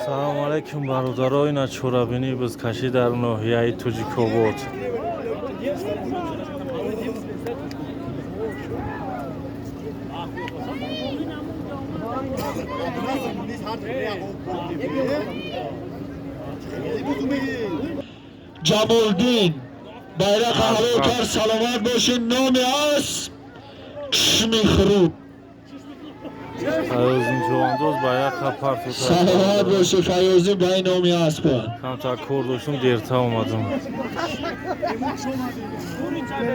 Салому алайкум, бародаро. Ина чорабинии бузкашӣ дар ноҳияи Тоҷикобод. Ҷамолдин байрақ ҳалол кард, саломат бошед. Номи асп Чишми Хурӯб. Файёздин Човандоз байрақа партофт. Саломат бошед, Файёздин, ба ин номи аспа. Камтар кор доштум, дертар омадам.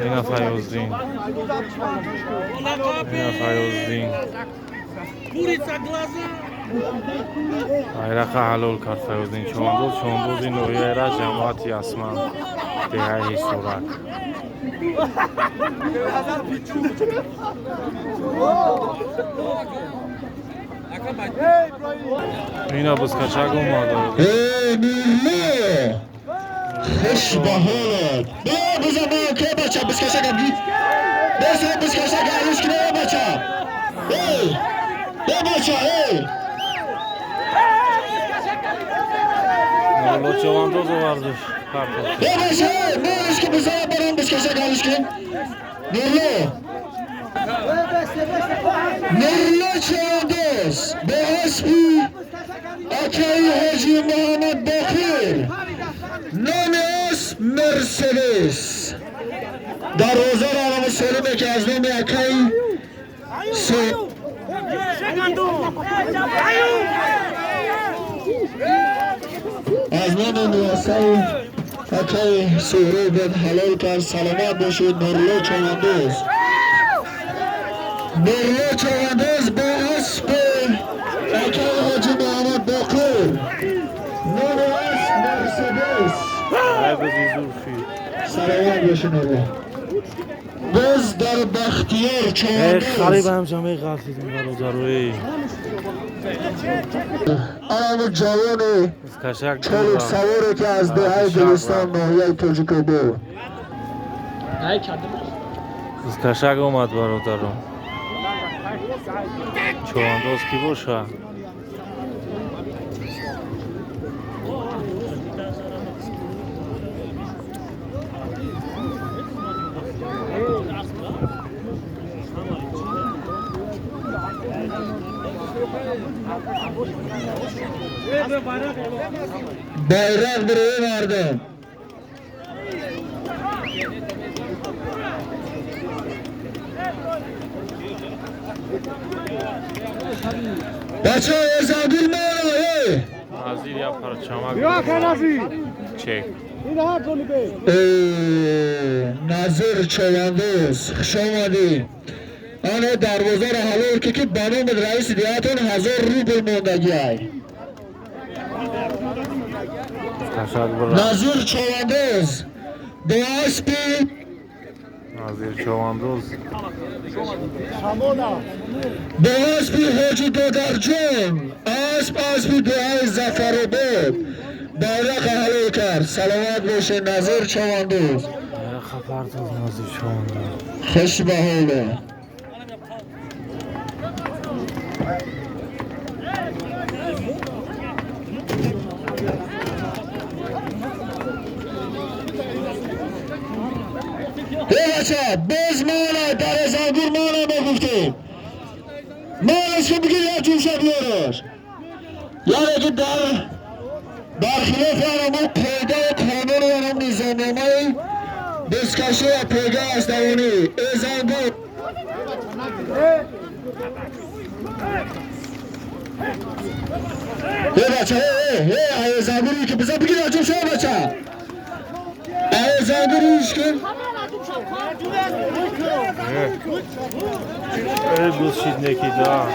Ина Файёздин, ина Файёздин. Курица глаза. Байрақа ҳалол кард Файёздин Човандоз, човандози ноҳияи Рашт, ҷамоати Ясман, деҳаи Ҳисорак. Ина бузкашак омада. Э, Нурло, хуш ба ҳолат. Биё, бизан, биё, ке, бача, бузкашакам гир. Бизан, бузкашак арӯз кина, э, бача, эй, э, бача, эй. Нурло Човандоз овардуш, партофт. Э, бача, эй, мориш ки, бизан, барам бузкашак арӯз кин. Нурло, Нурло Човандоз бо аспи акаи Ҳоҷи Муҳаммад Боқир, номи асп Мерседес. Дарвозаро алама солиме ки аз номи акаи Шаганду. Аз номи муассаи акаи Суҳроб ҳалол кард. Саломат бошед, Нурло Човандоз. Нурло Човандоз бо аспи акаи Ҳоҷи Муҳаммад Боқир, номи асп Мерседес. Ай, бузи зурфи. Саломат бошед, Нурло. Боз дар Бахтиёр Э, Човандоз. Қариб ҳамҷа меғалтидим, бародаро, эй. Ана ҷавони Бузкашак. чолуксаворе ки аз деҳаи Гулистон, ноҳияи Тоҷикобод. Бузкашак омад, бародаро. Човандоз кӣ боша? Байрақ бирои мардум. Бачаҳо, Эзангул мана, эй. Назир я парчамак чек. Э, Назир Човандоз, хуш омадӣ. Ана дарвозаро ҳалол ки, ки ба номи раиси деҳатон 1000 рубл мондагиай. Бузкашак бира. Назир Човандоз бо аспи Назир Човандоз. Бо аспи Ҳоҷи Додарҷон, асп аспи деҳаи Зафаробод, байрақа ҳалол кард. Саломат бошед, Назир Човандоз. Байрақа партофт Назир Човандоз. Хуш ба ҳоло. Э, бача, боз мана дар Эзангур мана, мо гуфтем, манаш ки бигир, як ҷӯша биёраш, яъне ки дар бархилофи анамо қоидаю қонуну анам низомномаи бузкашӣ ва пойгаи аснавонӣ Эзангур. Э, бача, э, э, Эзангури ки бизан, бигир, як ҷӯша, бача, Эзангуриш кун. Эй, буз шид неки да.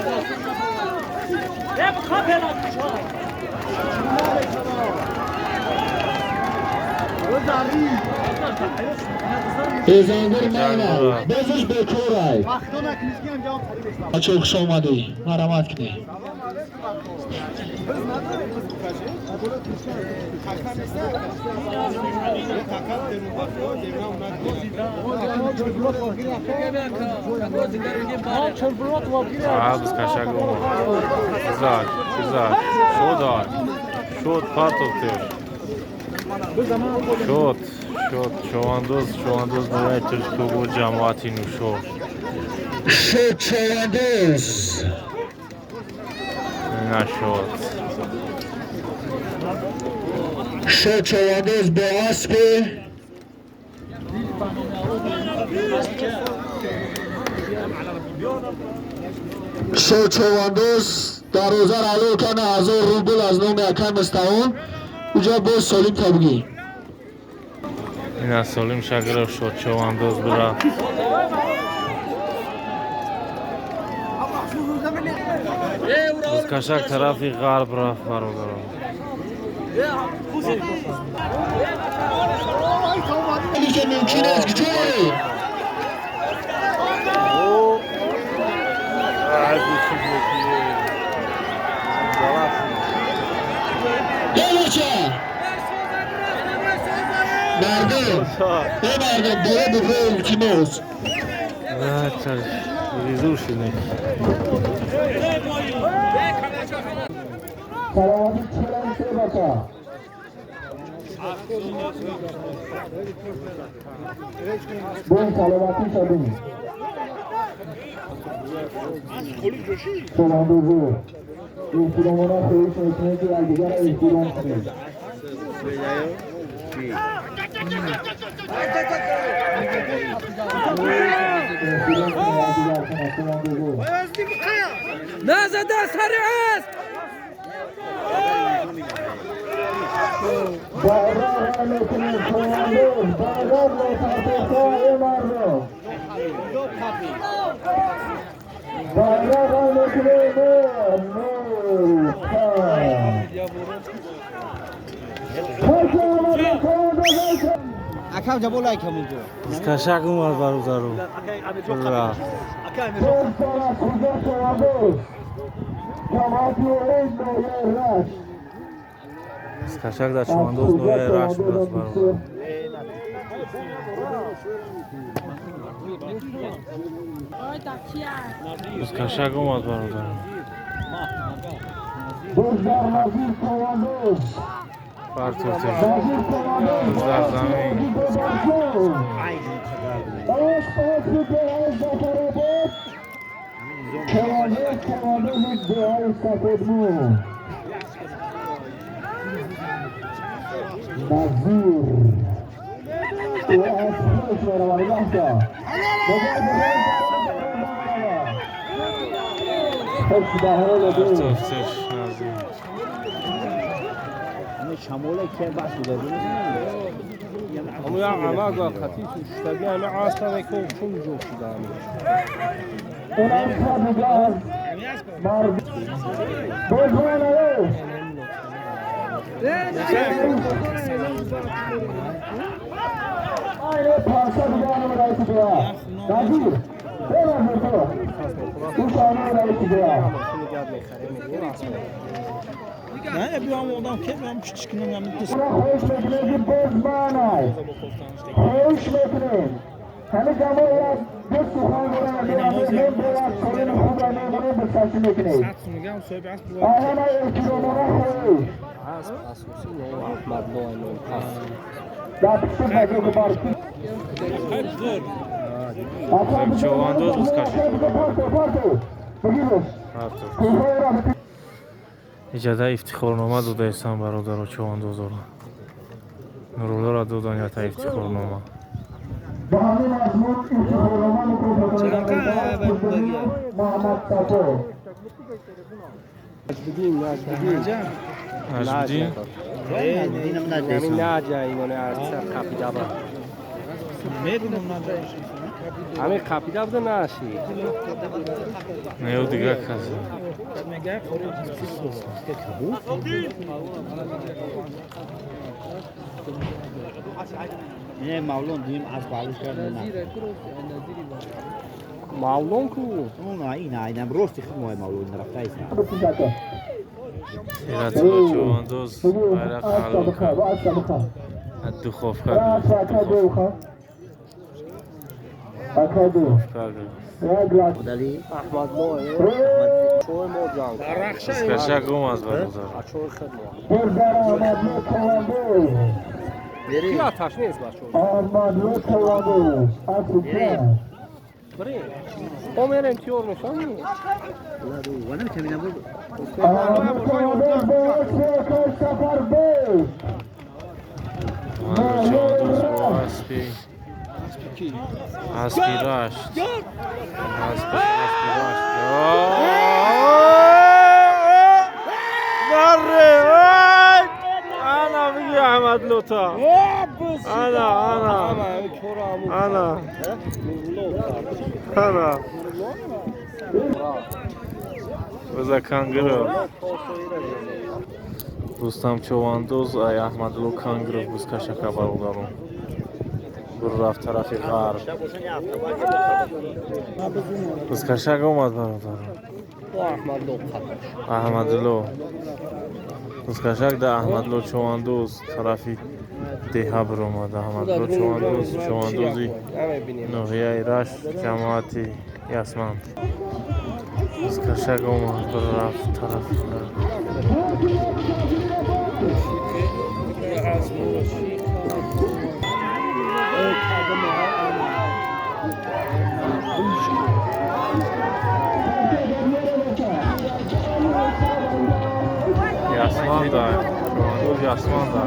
Eb kapela. Эзангур мана, бозаш бекорай. Бачо, хуш омадӣ, марамат кунӣ. А, бузкашак омад. Бизад, бизад, шодад. Шуд, партофтеш. Шуд, шуд, човандоз, човандоз ноҳияи Турсунобод, ҷамоати Нушо. Шуд човандоз. Нашуд. Шуд човандоз бо аспи шуд човандоз дарвозаро ҳалол карда 1000 рубл аз номи акай Мустаон. Уҷа боз солим табгӣ. Ина солим шагиров шуд, човандоз бура. Бузкашак тарафи ғарб рафт, бародарон. ки мумкин аст ки ҷой Бача! Мардум, э мардум, боре бупо илтимос. Саломатӣ 43 бача. Бо саломатӣ шавем. Човандозо эҳтиромона хоҳиш мекунем, ки якдигарро эҳтиром кунед. Эҳтиром кунед якдигаршона, човандозо. Назада сари асп! Байроқ ра мекунем, човандоз, байроқ мепартохта, э мардум. Байроқ ра мекунем, 9, 5. Бузкашак омад, бародаро. Рафт. Бузкашак дар човандоз ноҳияи Рашт будааст, бародаро. Бузкашак омад, бародаро. Партофтеш. Буз дар замин. Партофтеш Назир. نه بیام آدم که بیام کچیک کنم. خواهش میکنیم که باز مانای خواهش میکنیم همه جماعت دو سخن دارن باید کارین خوب را میمونیم به سرسی میکنیم. آنها احترامانه خواهش در پشت مجلس بارسی Човандоз бузкашид. Партофт. Иҷода ифтихорнома додаистанд, бародаро, човандозоро. Нуруллоро додан ята ифтихорнома. به همین مضمون افتخارنامه محمد صفا. Наҷмиддин? Не, ӯ дигар касе. Сиратулло човандоз байрақ ҳалол кард. Аз духовка гирифт. Духовка гирифт. Бузкашак омад, бародар. Човандоз бо аспи Рашт. Аспи Рашт. Ана бигӣ Аҳмадлута. Ана, ана. Ана. Ана. Биза Кангиров. Рустам Човандоз ай Аҳмадлу Кангиров бузкашака, бародарон. Бур рафт тарафи ғарб. Бузкашак омад, бародарон. Аҳмадлу. Бузкашак да Аҳмадлу Човандоз тарафи деҳа биромад. Аҳмадлу Човандоз, човандози ноҳияи Рашт, ҷамоати Ясманд. Бузкашак омад, бур рафт тарафи ғарб. Ясманда, човандоз Ясманда.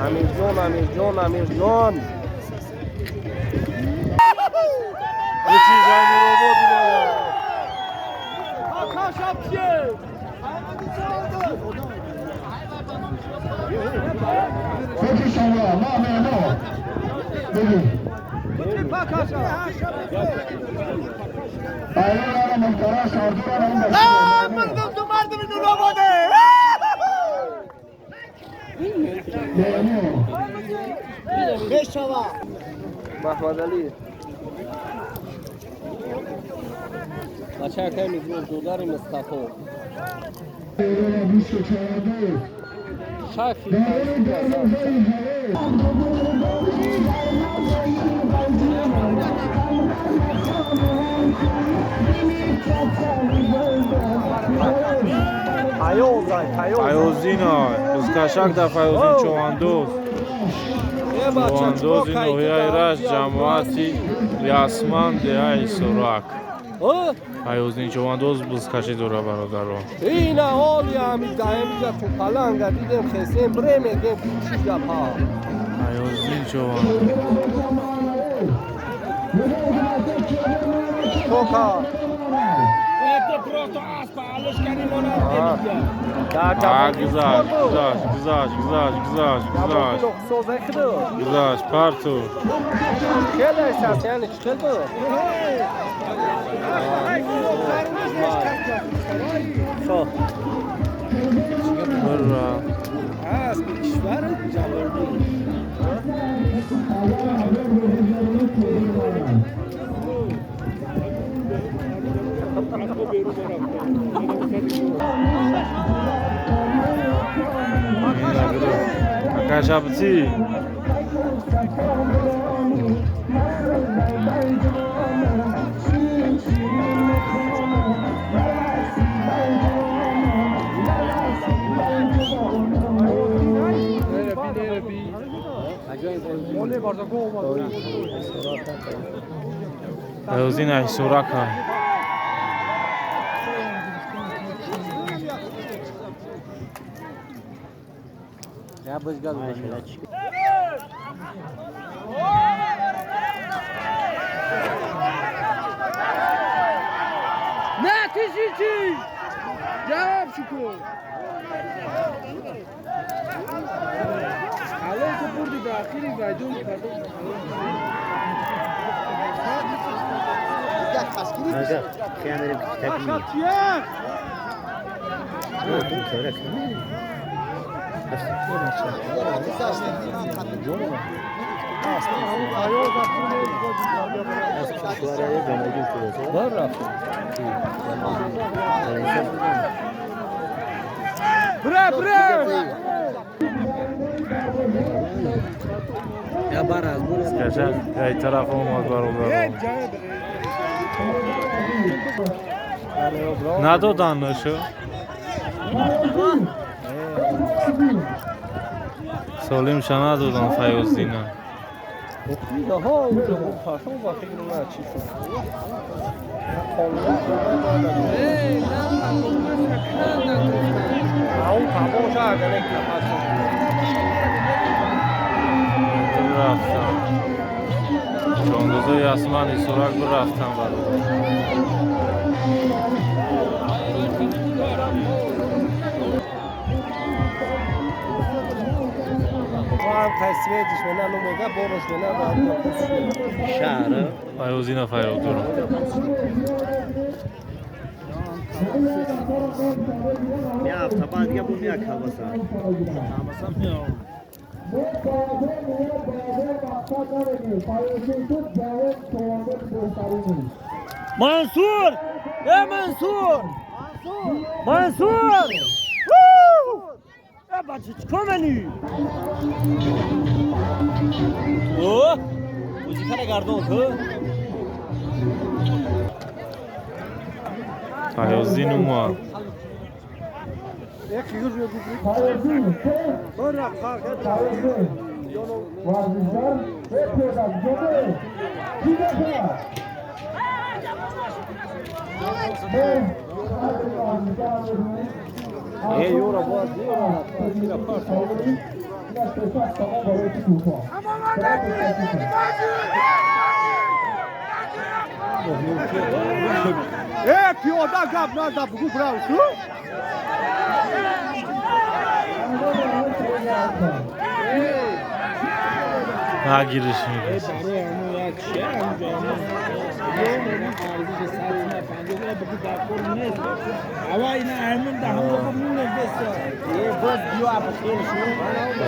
Амирҷон, Амирҷон, Амирҷон. Маҳмадалӣ. Бача, акай Мизбоҳзодари Мустафо. Шахи. Файозино, бузкашак да Файозин човандоз. Човандози ноҳияи Рашт, ҷамоати Ясман, деҳаи Ҳисорак. Файозин човандоз бузкашӣ дора, бародарон. Ина ҳоли ҳами даҳемиҷа тупаланга дидем, хесем, бремедем чӣ гапа. Файозин човандоз. Тока. Гузашт, гузашт, гузашт, гузашт, гузашт, гузашт. Гузашт, парту. Хеле эҳсас, яъне чӣ хел буд? Ура. Аспи кишвар ҷавобӣ. Акашабти. Файозин Ҳисорака. Скажак, ай тараф омад бародарон. Надодан нашу. Солимша надодан Файоздина. Рафтан. Чондозои Асман Исорак рафтан бародар. Файозина файёд дорам. Мансур! Э, Мансур! Мансур! Э, бача, чикор мени? О! Музикара гардон, хо? Файоздин умад. Пиёда гап наза бугу брав шу. Нагириш мегириш.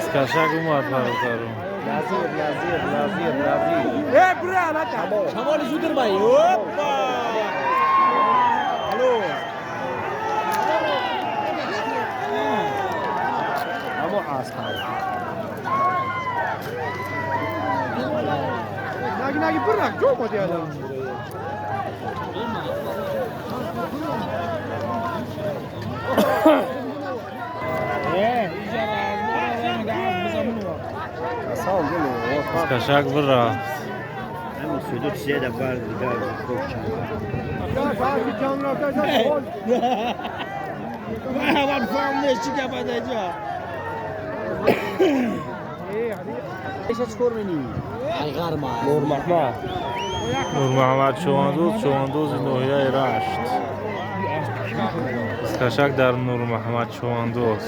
Скашак умад бародарон. Шамоли зудир бай. Опа! Алло. Наги наги бирак ҷо модиада. Скашак бирафт. Нурмуҳаммад Чувандоз, чувандози ноҳияи Рашт. Скашак дар Нурмуҳаммад Чувандоз.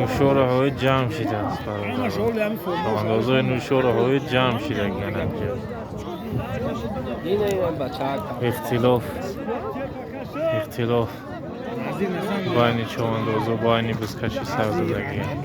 Нушораҳои ҷамъ шидааст бародарон. Чувандозои нушораҳои ҷамъ шидагианд. Ихтилоф байни чувандозу байни бузкаши сар задагианд.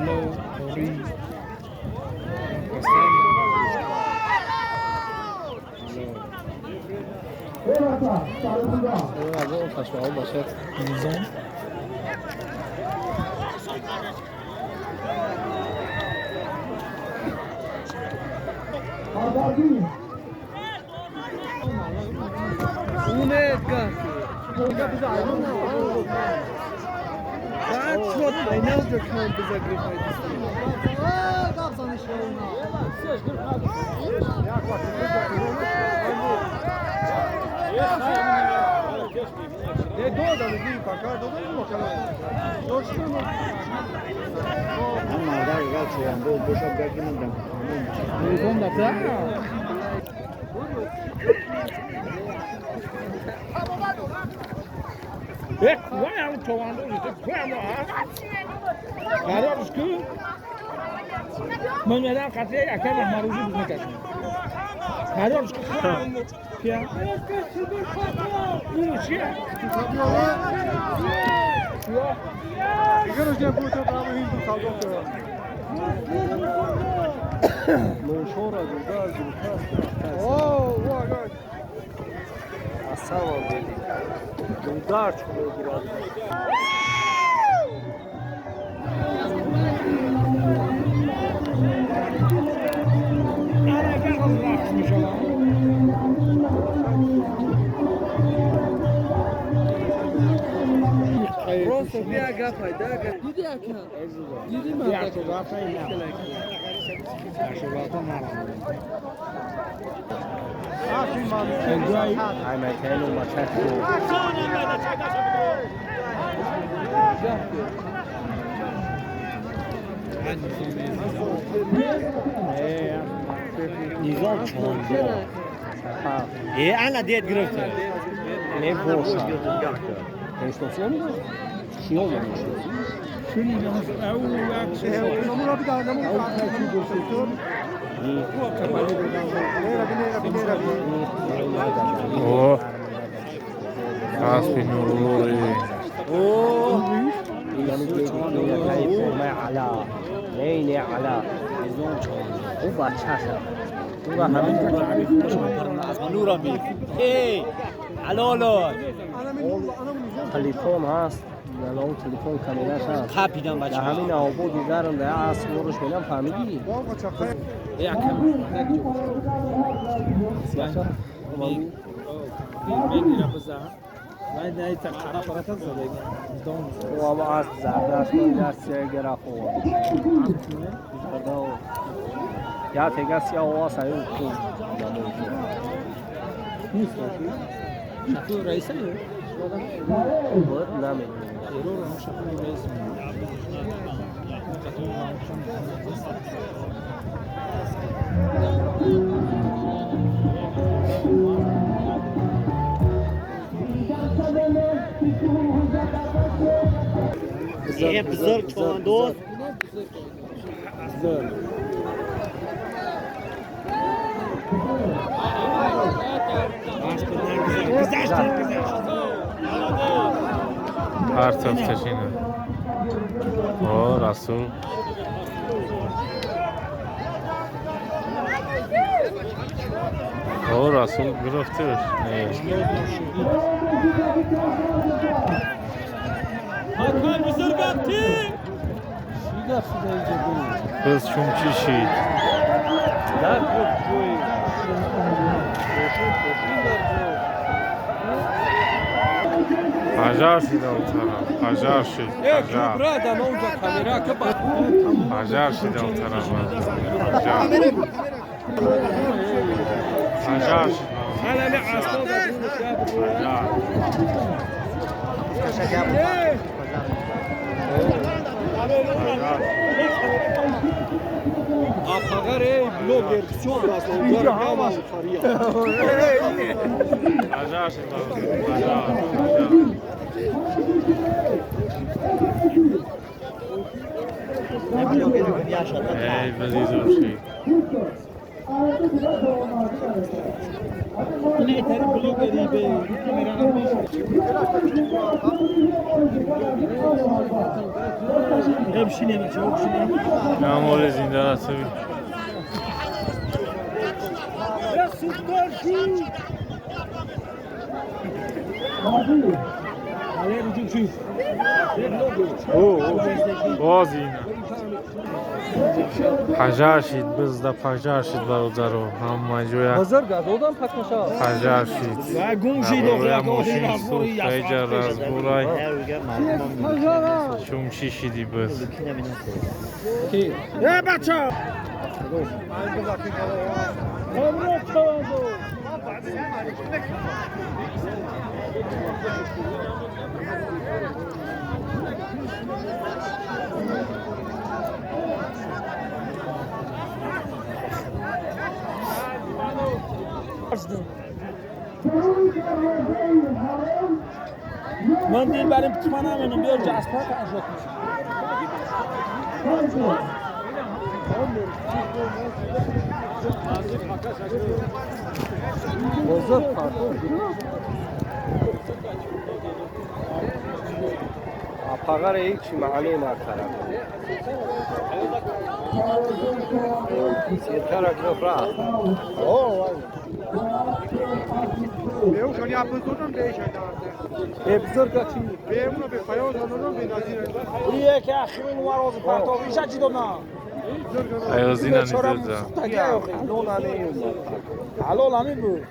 Асби нуруллои. Телефон ҳаст, телефон камераш ҳаст. Дар ҳамин ободи гарм дар асп ворш менам фаҳмидӣ? Асп зардаш я тега сия овас аю ку. Бузург чувандоз. Партофташина. О, Расул. О, Расул гирифтиш. Быз чумчи шид. Пожар шид он тараф, пожар шид, пожар. Пожар шид он тараф, пожар. Пожар шид. Пожар. Апагар эй блогер всё раз он ҳамаш фария. Пожар шид, пожар. Эй, базизор шид. Намоли зинда расули. Боз ина. Пожар шид, бизда пожар шид, бародаро, ҳама ҷоя пожар шид. Мошин сӯхта, иҷа разборай чумчи шиди биз. Бача! من دل بریم تو من همینم بیار جسپا تنشات میشه. بزرگ پردون پاگر هیچ معنی نکرد. سیرکار گرفت. Ayozina nizodza. Halol ҳамин буд.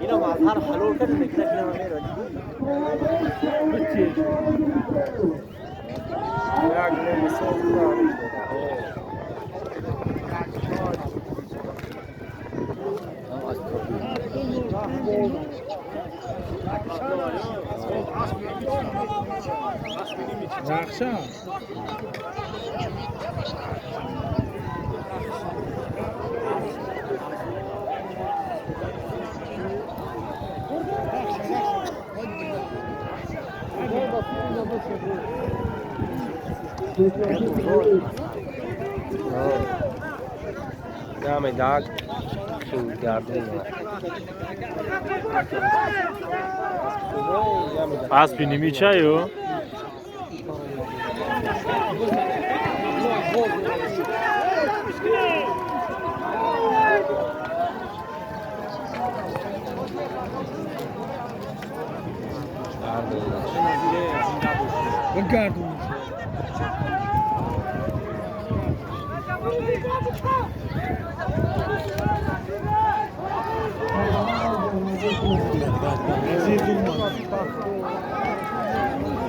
اینا مظهر حلال کرد میکنه که نمیره. یک نمیساز رخشان داگ گردن Аспи нимичаю? بگردون.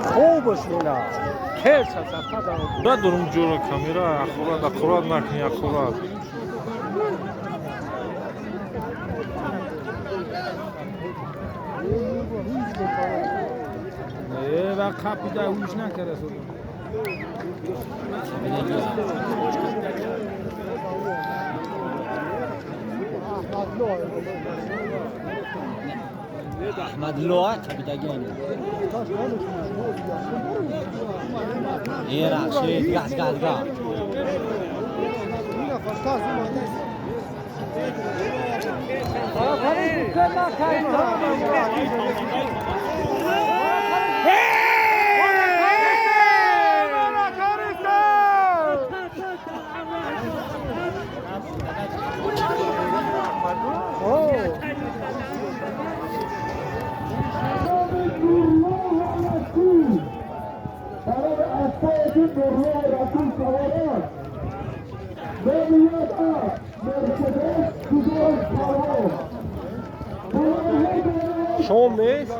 خوبش مینا کرش از Надорум ҷора камера, аккурат, аккурат накунӣ, аккурат. و قپیده هوش نکرده. احمد لوعه قپیدگی ایران شید گاز گاز گاز شام نیست؟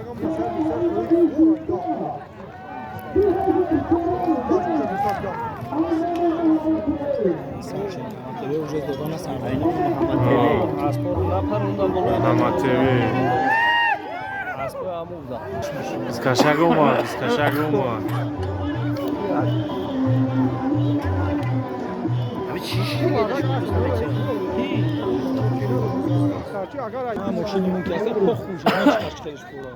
Муҳаммад ТВ. Бискашак омад, бискашак омад. ماشینی که اصلا پخ خوشه هیچ کش خیش پورا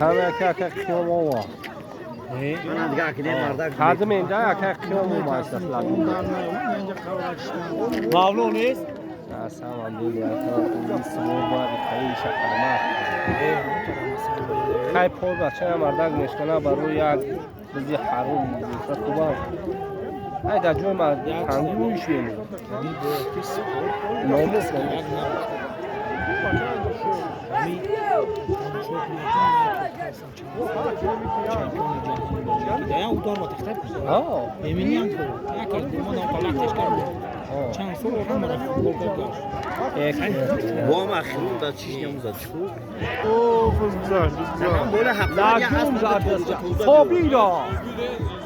همه که قیام آوا هردم اینجا که قیام آوا است اصلا مولو نیست اصلا هم دیگه این سمور باید خیلی شکرمه خیلی پول بچه مردک میشکنه بر روی یک بزی حروم بزی خوبه. Ай дар ҷои ма тангӯиш мемон. Номус.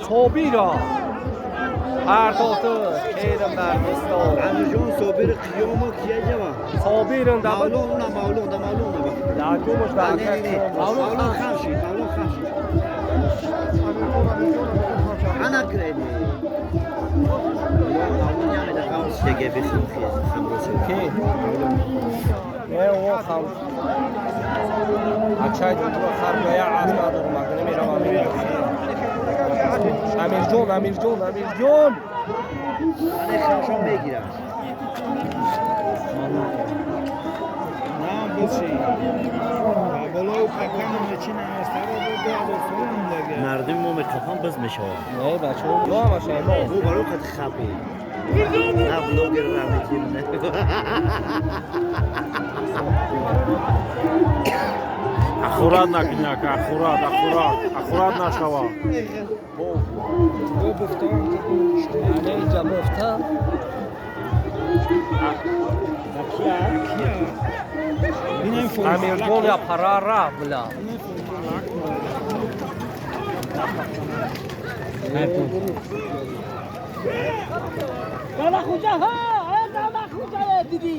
Собира партофту керам дар дастон. Амирҷон Собир қиёмо кия ҷава? Собирам да Мавлон на Мавлон да Мавлон на. Лаҷумаш да Мавлон хамши, Мавлон хамши. Ана грени. Мавлон яме да хамши деге бихм хамроси. Ки? Не о хам. Ачай ҷо хар я аз надорам, магар меравам. Амирҷон, Амирҷон, Амирҷон. Ане хамшон мегирам. На боши. Болои пакан мечина аз тараф 2000 сомон деге. Мардуми мо мехоҳам боз мешавад. Не бачаҳо, мо ҳамаша мо. Мо барои қад хапи. На блогер раметим. Ахурат накунӣ ака, ахурат, ахурат, ахурат нашава. Инҷа бофта. Амирҷон я парара бля. Дама хуҷа ҳа, дама хуҷа дидӣ.